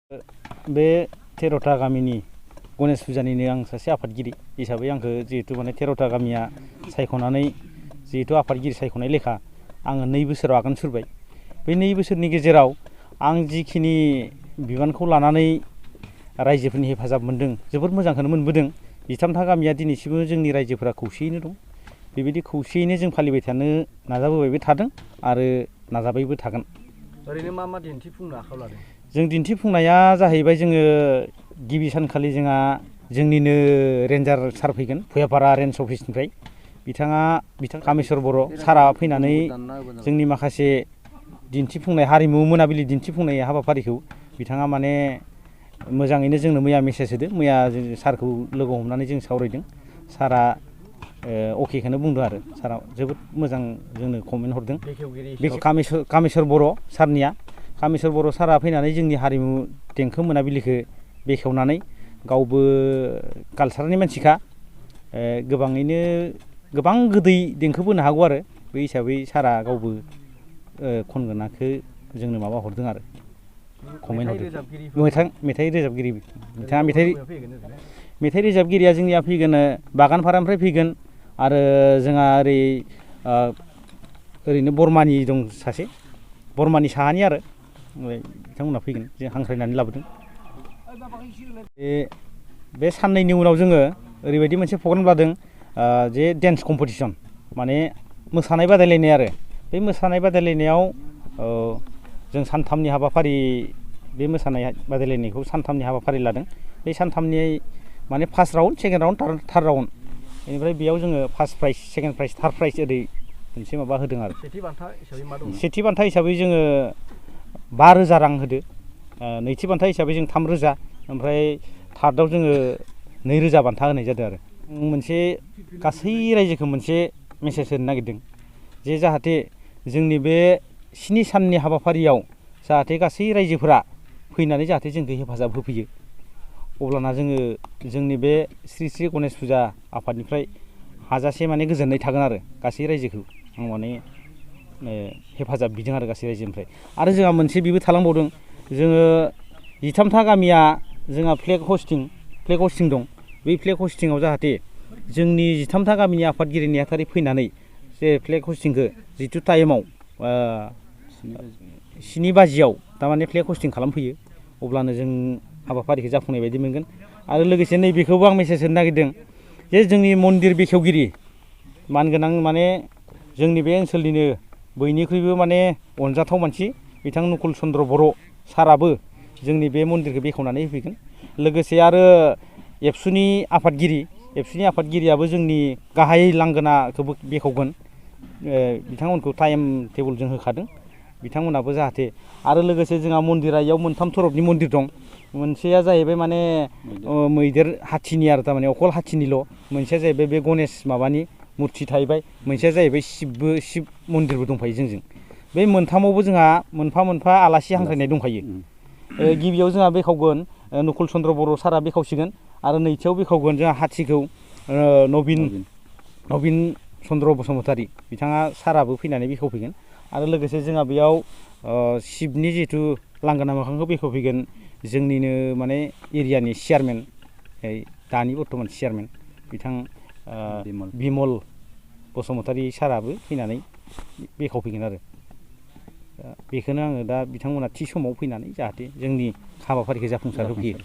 बे 13टा गामिनि गणेश फुजानिनो आं सासे आफादगिरि हिसाबै आंखौ जिहेतु माने 13टा गामिया सायख'नानै जिहेतु आफादगिरि सायख'नाय लेखा आङो 2 बोसोराव आगान सुरबाय। बे 2 बोसोरनि गेजेराव आं जिखिनि बिबानखौ लानानै रायजोफोरनि हेफाजाब मोनदों जोबोद मोजांखौनो मोनबोदों। 13टा गामिया दिनैसिमबो जोंनि रायजोफोरा खौसेयैनो दं। बेबायदि खौसेयैनो जों फालिबाय थानो नाजाबोबायबो थादों आरो नाजाबायबो थागोन। ओरैनो मा दिन्थिफुंनो आखायाव लादों? जों दिन्थिफुंनाया जाहैबाय जोङो गिबि सानखालि जोंहा जोंनिनो रेन्जार सार फैगोन भुयापारा रेन्ज अफिसनिफ्राय बिथां कामेस्वर बर' सारा फैनानै जोंनि माखासे दिन्थिफुंनाय हारिमु मोनाबिलि दिन्थिफुंनाय हाबाफारिखौ बिथाङा माने मोजाङैनो जोंनो मैया मेसेज होदों। मैया सारखौ लोगो हमनानै जों सावरायदों। सारा अकेखौनो बुंदों आरो सारा जोबोद मोजां जोंनो कमेन्ट हरदों। कामेस्वर बर' सारनिया कामेस्वर बर' सारा फैनानै जोंनि हारिमु देंखो मोनाबिलिखौ बेखेवनानै गावबो कालसारनि मानसिखा गोबाङैनो गोबां गोदै देंखो बोनो हागौ आरो बे हिसाबै सारा गावबो खनगोनाखौ जोंनो माबा हरदों आरो कमेन्ट हरदों। मेथाइ रोजाबगिरि बिथाङा मेथाइ रोजाबगिरिया जोंनिया फैगोन बागानफारानिफ्राय फैगोन आरो जोंहा ओरैनो बरमानि दं सासे बरमानि साहानि आरो बिथांमोना फैगोन जों हांख्रायनानै लाबोदों। बे साननैनि उनाव जोङो ओरैबायदि मोनसे प्रग्राम लादों जे डेन्स कम्पिटिसन माने मोसानाय बादायलायनाय आरो बे मोसानाय बादायलायनायाव जों सानथामनि हाबाफारि बे मोसानाय बादायलायनायखौ सानथामनि हाबाफारि लादों। बे सानथामनि माने first round second round third round बेनिफ्राय बेयाव जोङो first prize second prize third prize ओरै मोनसे माबा होदों आरो सेथि बान्था हिसाबै जोङो 5,000 रां होदो। नैथि बान्था हिसाबै जों 3,000 ओमफ्राय थार्डआव जोङो 2,000 बान्था होनाय जादों आरो मोनसे गासै रायजोखौ मोनसे मेसेज होनो नागिरदों जे जाहाथे जोंनि बे 7 साननि हाबाफारियाव जाहाथे गासै रायजोफोरा फैनानै जाहाथे जोंखौ हेफाजाब होफैयो अब्लाना जोङो जोंनि बे श्री श्री गणेश फुजा आफादनिफ्राय हाजासे माने गोजोननाय थागोन आरो गासै रायजोखौ आं माने हेफाजाब बिदों आरो गासै रायजोनिफ्राय। आरो जोंहा मोनसे बेबो थालांबावदों जोङो 13टा गामिया जोंहा फ्लेग हस्टिं दं। बे फ्लेग हस्टिङाव जाहाथे जोंनि 13टा गामिनि आफादगिरि नेहाथारि फैनानै जे फ्लेग हस्टिंखौ जिथु टाइमाव 7 बाजियाव थारमाने फ्लेग हस्टिं खालामफैयो अब्लानो जों हाबाफारिखौ जाफुंनाय बायदि मोनगोन। आरो लोगोसे नैबेखौबो आं मेसेज होनो नागिरदों जे जोंनि मन्दिर बेखेवगिरि मानगोनां माने जोंनि बे ओनसोलनिनो बयनिख्रुइबो माने अनजाथाव मानसि बिथां नकुल चन्द्र बर' साराबो जोंनि बे मन्दिरखौ बेखेवनानै होफैगोन। लोगोसे आरो एबसुनि आफादगिरियाबो जोंनि गाहाय लांगोनाखौबो बेखेवगोन। बिथांमोनखौ टाइम टेबोल जों होखादों बिथांमोनाबो जाहाथे आरो लोगोसे जोंहा मन्दिरा इयाव 3 थरफनि मन्दिर दं। मोनसेया जाहैबाय माने मैदेर हाथिनि आरो थारमाने अखल हाथिनिल'। मोनसेया जाहैबाय बे गणेश माबानि मुरथि थाहैबाय। मोनसेया जाहैबाय शिब मन्दिरबो दंफायो जोंजों। बे मोनथामावबो जोंहा मोनफा आलासि हांख्रायनाय दंखायो। गिबियाव जोंहा बेखावगोन नकुल चन्द्र बर' सारा बेखावसिगोन आरो नैथियाव बेखावगोन जोंहा हाथिखौ नबिन चन्द्र बसुमतारी बिथाङा साराबो फैनानै बेखावफैगोन। आरो लोगोसे जोंहा बेयाव शिबनि जिथु लांगोना मोखांखौ बेखेवफैगोन जोंनिनो माने एरियानि चेयारमेन दानि बर्थमान चेयारमेन बिथां बिमल बसुमतारी साराबो फैनानै बेखावफैगोन आरो बेखौनो आङो दा बिथांमोना थि समाव फैनानै जाहाथे जोंनि हाबाफारिखौ जाफुंसार होफैयो।